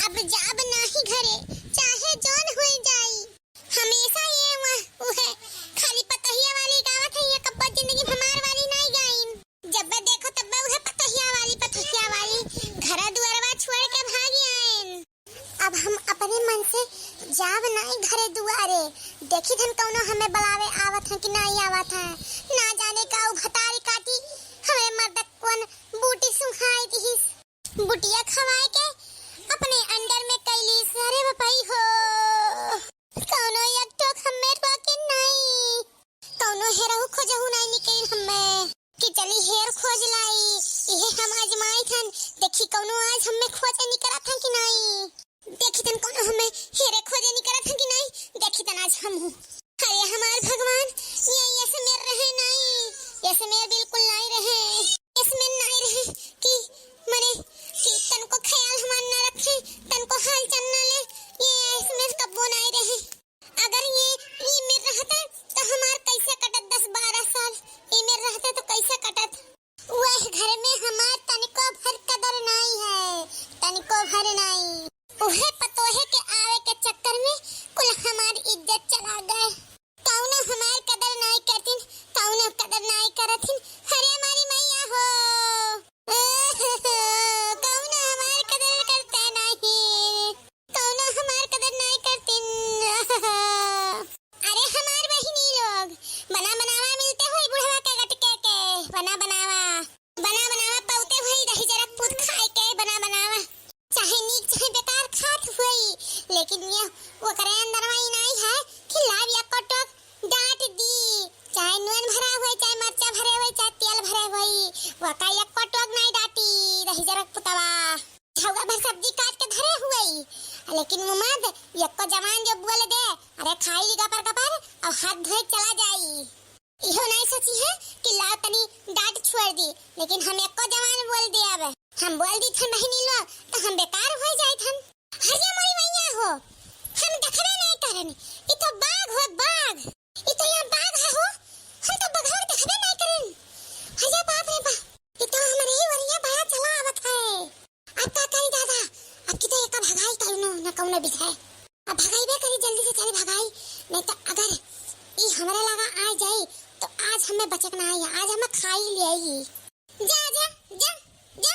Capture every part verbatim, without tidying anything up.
अब जाब नाही घरे, चाहे जौन होई जाई। हमेशा ये वह, उहे, खाली पतोहिया वाली गावत है, ये कब्बो जिंदगी में हमार वाली नाही गाइन। जब देखो तब उहे पतोहिया वाली, पतोहिया वाली, घर दुआरवा छोड़ के भागी आइन। अब हम अपने मन से जाब नाही घरे दुआरे। देखी थन कौनो हमें बुलावे आवत है कि नाही आवत है। ना जाने का उ भतारी काटी हमें मर्द कौन बूटी सुंघाई दिहिस। बुटिया खवाए के अपने अंडर में कैली। अरे बपई हो, कौनो एक ठोक हमें रोके नाही, कौनो हेरहु खोजहु नाही निकल हमें। कि चली हेर खोज लाई, इहे हम आजमाई थन, देखी कौनो आज हमें खोजे निकलत है कि नाही। देखी तन कौनो हमें हेरे खोजे निकलत है कि नाही, देखी तन आज हम हूँ। अरे हमार भगवान, ये ऐसे मेर रहे नाही, ऐसे मेर बिल्कुल नाही रहे, ऐसे मेर नाही रहे कि मने कि तनको ख्याल हमार ना रखे, तनको हाल चाल ना ले, ये ऐसे मेर कब्बो नाही रहे। अगर ये ई मेर रहते तो हमार कैसे कटत दस बारह साल, ई मेर रहते तो कैसे कटत। वह घर में हमार तनिको भर कदर नाही है, तनिको भर नाही। उहे पतोहे के आवे के चक्कर में कुल हमार इज्जत चला गए। कौनो हमार कदर नाही करतिन, कौनो कदर नाही करतिन। अरे हमारी मैया हो, कौनो हमार कदर करता नाही। कौनो हमार कदर नाही करतिन। अरे हमार बहिनी लोग, बना बनावा मिलते होई बुढ़वा के गटके के, बना बनावा, बना बनावा पौते होई दही जरा पूत खाए के, बना बनावा। चाहे नीक चाहे बेकार खात होई, लेकिन ये ओकरे अंदर में ही नाही है कि लाव या कोटोक डांट दी, चाहे नून भरा होई, चाहे मरचा भरे होई, चाहे तेल भरे होई, वका या कोटोक नाही डांटी दही जरा पुतवा। झौआ भर सब्जी काट के धरे हुए, लेकिन वो मर्द यक्को जवान जो बोल दे, "अरे खाई ली गपर गपर, अब हाथ धोए चला जाई।" इहो नहीं सोची है कि लाओ तनी डांट छोड़ दी, लेकिन हम यक्को जवान बोल दे। अब हम बोल दी थन बहिनी लोग, तो हम बेकार हो जाए थन। हरिया मोरी मैया हो, हम देखबे नहीं करन, ई तो बाघ हो बाघ। ई तो यहाँ बाघ है हो, हम तो बघवा के देखबे नहीं करेन। अरे बाप रे बाप, ई तो हमरे ही ओरिया बड़ा चला आवत है। अब का करी दादा, अब की तो एका भगाई कौनो न कौनो विधे। अब भगाईबे करी, जल्दी से चली भगाई, नहीं तो अगर ई हमरे लगा आ जाई तो आज हमें बचक ना आई, आज हमें खाई ले आई। जा, जा, जा, जा।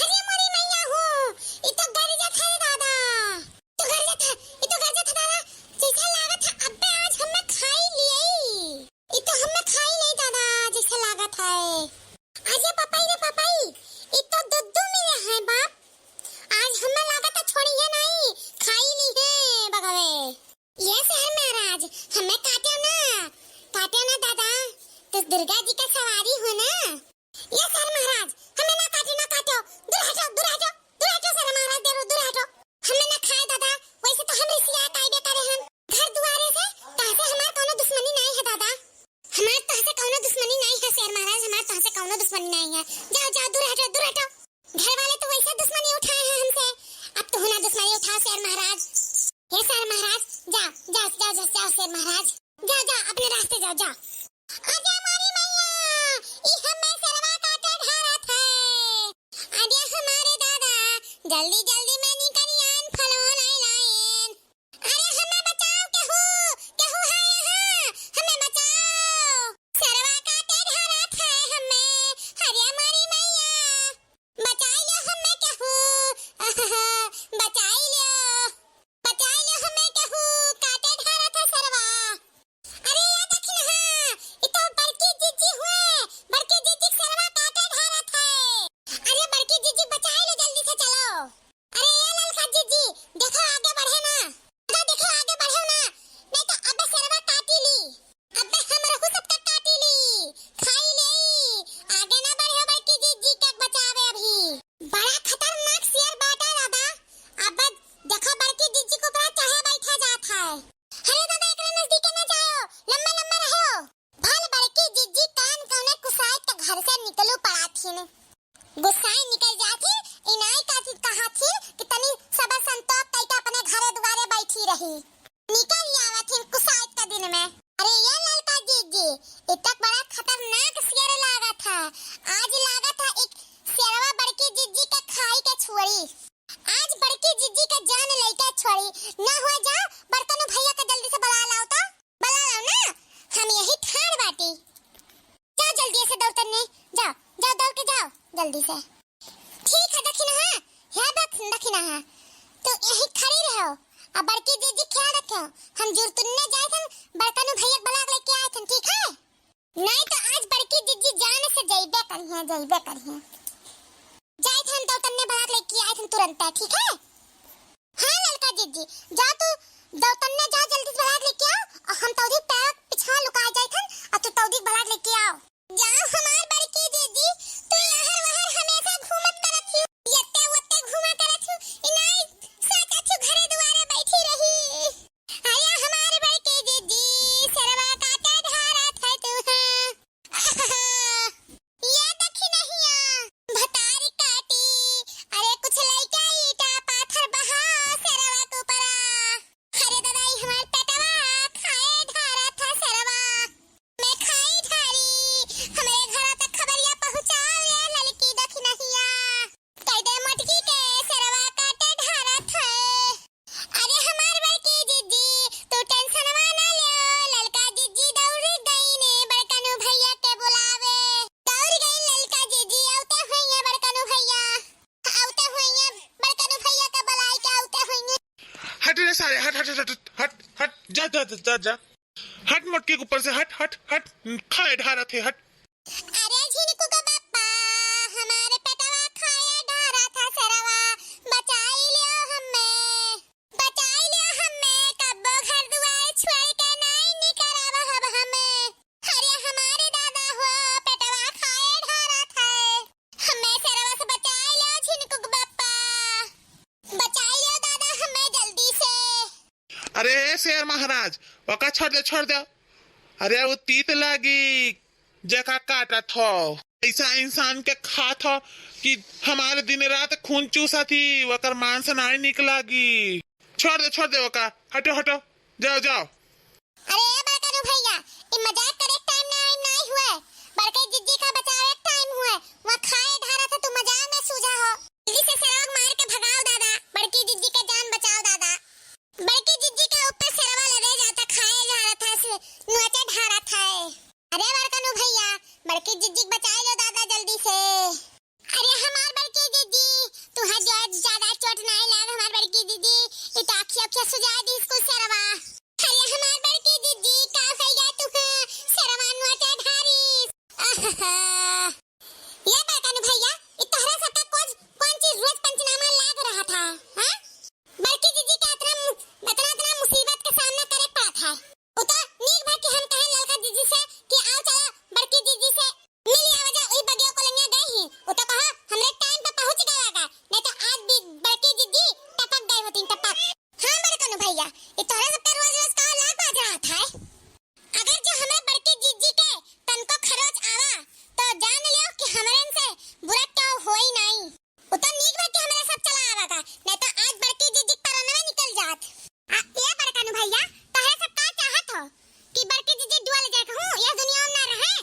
अरे मोरी मैया हो, ई तो गरजत है दादा। ई तो गरजत है, ई तो गरजत है दादा। जैसे लागत है अब्बे आज हमें खाई लियई। ई तो हमें खाई नहीं दादा, जैसे लागत है। अरे पपाई रे पपाई, ई तो दुद्दू मिले हैं बाप। आज हमें लागत है छोड़ी है नहीं, खाई ली है बगवे। ये शहर महाराज, हमें काट्यो ना, काट्यो ना दादा, तो दुर्गा जी का सवारी हो ना। ये शहर महाराज, हमें ना काट्यो, ना काट्यो, दूर हटो, दूर हटो, दूर हटो शहर महाराज, देरो दूर हटो, हमें ना खाए दादा, वैसे तो हम रिसिया कायदे करे हन। घर दुआरे से, तहसे हमार कौनो दुश्मनी नहीं है दादा, हमार तहसे कौनो दुश्मनी नहीं है शहर महाराज, हमार तहसे कौनो दुश्मनी नहीं है। जाओ, जाओ, दूर हटो, दूर हटो। घर वाले तो वैसे दुश्मनी उठाए हैं हमसे, अब तो ना दुश्मनी उठाओ शेर महाराज। हे शेर महाराज, जा, जा, जा, जा, जा शेर महाराज, जा, जा, अपने रास्ते जा, जा। अरे मोरी मैया, ई हमें शेरवा काटे ढारत है। अरे हमारे दादा, जल्दी, जल्दी में निकरियान फलो नहीं लाएन। अरे हमें बचाओ, केहू, केहू है यहाँ, हमें बचाओ। शेरवा काटे ढारत है हमें, अरे मोरी मैया। बचाई लो हमें केहू, बचाई लो, बचाई लो हमें केहू, काटे ढारत है शेरवा। अरे ये देखी ना, ई तो बड़की जीजी हुए, बड़की जीजी शेरवा काटे ढारत है। अरे बड़की जीजी बचाई लो, जल्दी से चलो। अरे ये ललका जीजी, देखो आगे बढ़े ना, अरे देखो आगे बढ़ो ना, नहीं तो अब शेरवा काटी ली। अबे हमरहू सबका काटी ली, खाई लेई। आगे ना बढ़ो बड़की जीजी के बचावे अभी। बड़ा खतरनाक शेर बाटा दादा। अब देखो बड़की जीजी के ऊपर चढ़े बैठा जात है। अरे दादा एकरे नजदीके ना जाओ, लम्बा लम्बा रहो। भल बड़की जीजी कान कौने कुसाइत के घर से निकलू पड़ाथिन। गुस्साए निकल जाथिन, इनाई काथी कहाथिन कि तनी सबर संतोष कइके अपने घरे दुआरे बैठी रही। निकल आवथिन कुसाइत का दिन में। अरे ये ललका जीजी, इतक बड़ा खतरनाक शेर लागत है। आज लागत जल्दी से। ठीक है दखिनहा, हे दख-, दखिनहा, तू यही खड़ी रहो, अब बड़की जिज्जी ख्याल रखियो, हम जुरतुन्ने जाए थे, बड़कनू भैया बलाक लेके आए थे, ठीक है? नहीं तो आज बड़की जिज्जी जान से जइबे करिहे, जइबे करिहे। जाए थे हम दौतन्ने बलाक लेके आए थे तुरंत, ठीक है? हाँ ललका जिज्जी, जा तू दौतन्ने जा, जल्दी से बलाक लेके आओ, और हम तौदी पैर पिछवा लुकाए जाए थे, और तू तौदी बलाक लेके आओ। जाओ हमार बड़की जिज्जी, तू यहाँ वहाँ हमेशा घूमत करत ही, यत्ते वत्ते घूमा करत ही, इनाई साचा तू घरे दुआरे बैठी रही। अरे हमार बड़की जिज्जी, सरवा काटे ढारत है तू, हाँ। ये देखी नहिया, भतारी काटी, अरे कुछ लइका ईटा पाथर बहा, सरवा के ऊपरा। अरे दादा, ई हमार पेटवा खाए ढारा था सरवा। मैं खाई ढारी, हमरे घरा तक खबरिया पहुँचाओ रे ललकी दखिनहिया। कह दे मोटकी के सरवा काटे ढारा था। अरे हमार बड़की जिज्जी, तू टेंशनवा ना ले, ललका जिज्जी दौड़ गई ने बड़कनू भैया के बुलावे। दौड़ गई ललका जिज्जी, औते हुइये बड़कनू भैया, औते हुइये बड़कनू भैया के बुलाई के औते हुइये। हट रे सारे, हट, हट, हट, हट, हट, हट, जा, जा, जा, जा, जा। हट मोटकी के ऊपर से, हट, हट, हट, खाए ढारत है, हट। अरे झिनकू का बापा, हमारे पेटवा खाए ढारा था सरवा, बचाई लियो हमें, बचाई लियो हमें, कब्बो घर दुआर छोड़ के नहीं निकरब अब हमें। अरे हमारे दादा हो, पेटवा खाए ढारा था, हमें सरवा से बचाई लियो झिनकू का बापा। बचाई लो दादा, हमें जल्दी से। अरे ए शेर महाराज, ओका छोड़ दे, छोड़ दे। अरे वो तीत लागी, जेका काटत हो। ऐसा इंसान के खात हो कि हमारे दिन रात खून चूसत ही, ओकर मांस नाई निक लागी। छोड़ दे, छोड़ दे ओका, हटो, हटो, जाओ, जाओ। अरे ए बड़कनू भैया, ई मजाक करे के टाइम ना, नाई हुए, बड़के जिज्जी का बचावे के टाइम हुए। वहाँ खाए ढारा था, तू मजाक में सूझा हो। जल्दी से सरवा मार के भगाओ दादा, बड़की जिज्जी का जान बचाओ दादा। बड़की जिज्जी के ऊपर सरवा लदे जाता, खाए ढारा था, से नोचे ढारा था। अरे बड़कनू भैया, बड़की जिज्जी के बचाई लो दादा जल्दी से। अरे हमार बड़की जिज्जी, तुहा जो ज्यादा चोट नाई लाग हमार बड़की जिज्जी, ई तो आँखिया उखिया सुजाय दिस कुल सरवा। अरे हमार बड़की जिज्जी, का भैया तुहा सरवा नोचे ढारिस। आहा। ये बड़कनू भैया, ई तोहरा सबका कौन, कौन चीज रोज पंचनामा लाग रहा था, हाँ? बड़की जिज्जी के अतना मु-, अतना, अतना मुसीबत के सामना करे पड़त है। उ तो नीक भा कि हम कहे ललका जिज्जी से कि आओ चला बड़की जिज्जी से मिल आवा जा, उई बगिया कोलंगिया गई ही। उ तो कहा हमरे टाइम पे पहुँच गया का, नहीं तो आज भी बड़की जिज्जी टपक गई होती, टपक। हाँ बड़कनू भैया, ई तोहरे सबका रोज रोज का लाग बाज रहा था। अगर जो हमरे बड़की जिज्जी के तनको खरोच आवा, तो जान लियो कि हमरन से बुरा केहू होई नाई। उ तो नीक बा कि हमरे सब चला आवा था, नहीं तो आज बड़की जिज्जी के परनवे निकल जात। आ, ए बड़कनू भैया, तोहरे सब का चाहत हो कि बड़की जिज्जी डुअल जाए कहूँ, यह दुनिया में ना रहे?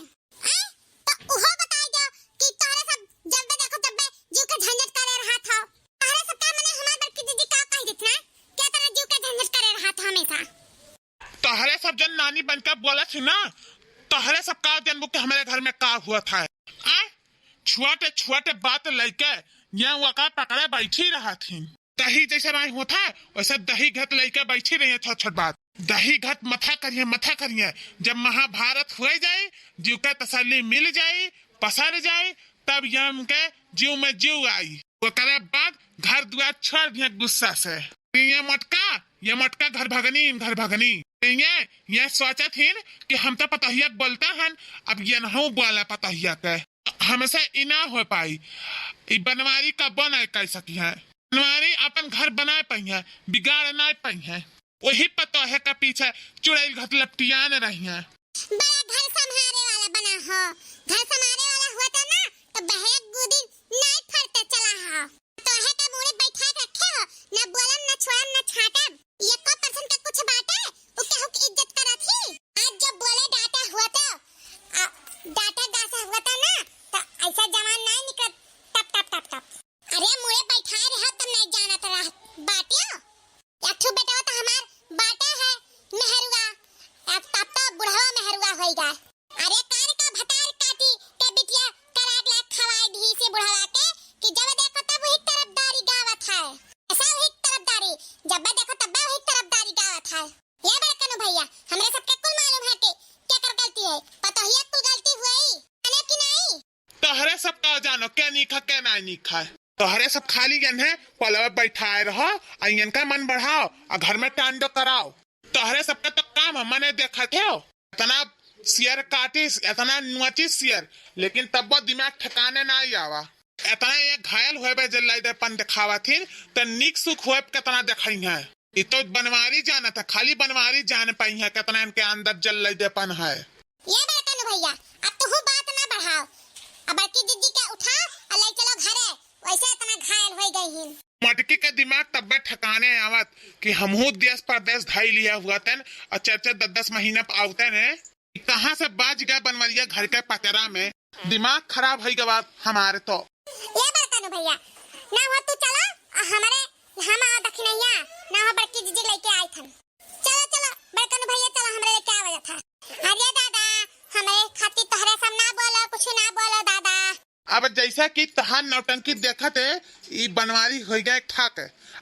आय, तो उहो बताई दो कि तोहरे सब जब देखो तब जीव के झंझट करे रहा था। तोहरे सब का मने हमार बड़की जिज्जी का कह देत ना, क्या तरह जीव के झंझट करे रहा था हमेशा? तोहरे सब जन नानी बन के बोलत ही ना, तोहरे सब का जनबू कि हमरे घर में का हुआ था? आ? छोटे छोटे बात लइके ये वका पकड़े बैठी रहत ही। तही जैसे नाई होत है, वैसे दही घत लइके बैठी रही है छोट छोट बात। दही घत मथा करिए, मथा करिए। जब महाभारत हुए जाई, जीव के तसल्ली मिल जाई, पसर जाई, तब ये उनके जीव में जीव आई। ओकरे बाद घर दुआर छोड़ दिए गुस्सा से। ये मोटका, ये मोटका घर भगनी, घर भगनी। ये, ये सोचत हिन कि हम तो पतोहिया के बोलते हन, अब ये नहु बोले पतोहिया के। हमसे ई ना हो पाई। ई बनवारी कब्बो ना कर सकी है। बनवारी अपन घर बनाए पाई है, बिगाड़ ना पाई है। वही पतोहे के पीछे चुड़ैल घत लपटियान रही है। बड़ा घर संभारे वाला बना हो। घर संभारे वाला होता ना, तो बहरे गुदिन नाई फरते चला हो। तोहे के मूड़ी बैठा के रखे हो, ना बोलम, ना छोड़म, ना छाटम। एको percent के कुछ बाटे, उ केहू के इज्जत करत ही। आज जब बोले डांटे हुआ तो, आ, डांटे गासे हुआ तो ना, तो ऐसा जवान नाई निकल टप, टप, टप, टप। अरे मूड़े बैठाए रहो तब नाई जानत रह बाटियो। एक ठो बेटवा तो हमार बाटे है मेहरुआ, अब तब तो बुढ़वा मेहरुआ होइगा। अरे कार का भतार काटी के बिटिया जानो के नीक है, के नाहीं नीक है। तोहरे सब खाली एन्हे पलवा बैठाए रहो, आ इनका मन बढ़ाओ, आ घर में टांडो कराओ। तोहरे सबका तो काम है, मने देखत हो, इतना सियर काटिस, इतना नोचिस सियर, लेकिन तब्बो दिमाग ठिकाने नाहीं आवा। इतना ये घायल होए बे जल्लाइदेपन देखावत हिन, त नीक सुख होए कितना देखई है। ई तो बनवारी जानत है, खाली बनवारी जान पाई है कितना इनके अंदर जल्लाइदेपन है। ये बड़कन भैया, अब तुहू बात ना बढ़ाओ। अब बड़की जिज्जी के उठाओ और ले चलो घरे, वैसे इतना घायल हो गई हिन। मटकी के दिमाग तब्बे ठिकाने आवत कि हमहू देश परदेश धाई लिया हुआ तन और चार चार दस दस महीना पे आवते ने। कहाँ से बाज गए बनवरिया घर के पचरा में, दिमाग खराब हो गवा हमारे तो। ये बड़कन भैया, ना हो तू चलो, आ हमरे, हम आ दखिनैया, ना हो बड़की जिज्जी लेके आई थन। चलो, चलो, बड़कन भैया, चलो, हमरे लेके आवे जात है। अरे दादा, हमरे खातिर तोहरे सब ना बोलो, कुछ ना बोलो दादा। अब जैसा कि तहार नौटंकी देखत है, ई बनवारी हो गए ठाक।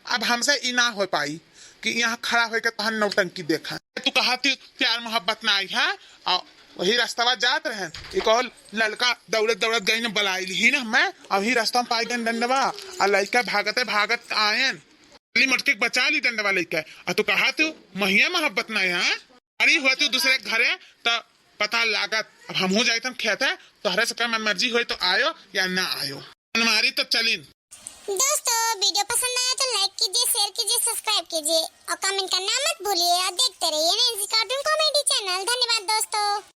अब हमसे ई ना हो पाई कि यहाँ खड़ा होके तहार नौटंकी देखा। तू कहा थी प्यार मोहब्बत ना आई है, और वही रास्तवा जात रहे, एक और लड़का दौड़त दौड़त गई न, बुलाई ली न हमें, और वही रास्ता में पाई गए डंडवा, और लड़का भागते भागत आयन। खाली मटके के बचा ली डंडवा लेके। आ तू कहा तू महिया मोहब्बत ना है, हाँ? अरे हुआ तू दूसरे के घरे त पता लागत। अब हमहू जाइत हम खेते, तोहरे सबके मन मर्जी होई तो आयो या ना आयो। मनमारी तो चलिन। दोस्तों, वीडियो पसंद आया तो लाइक कीजिए, शेयर कीजिए, सब्सक्राइब कीजिए और कमेंट करना मत भूलिए। और देखते रहिए नैन्सी कार्टून कॉमेडी चैनल। धन्यवाद दोस्तों।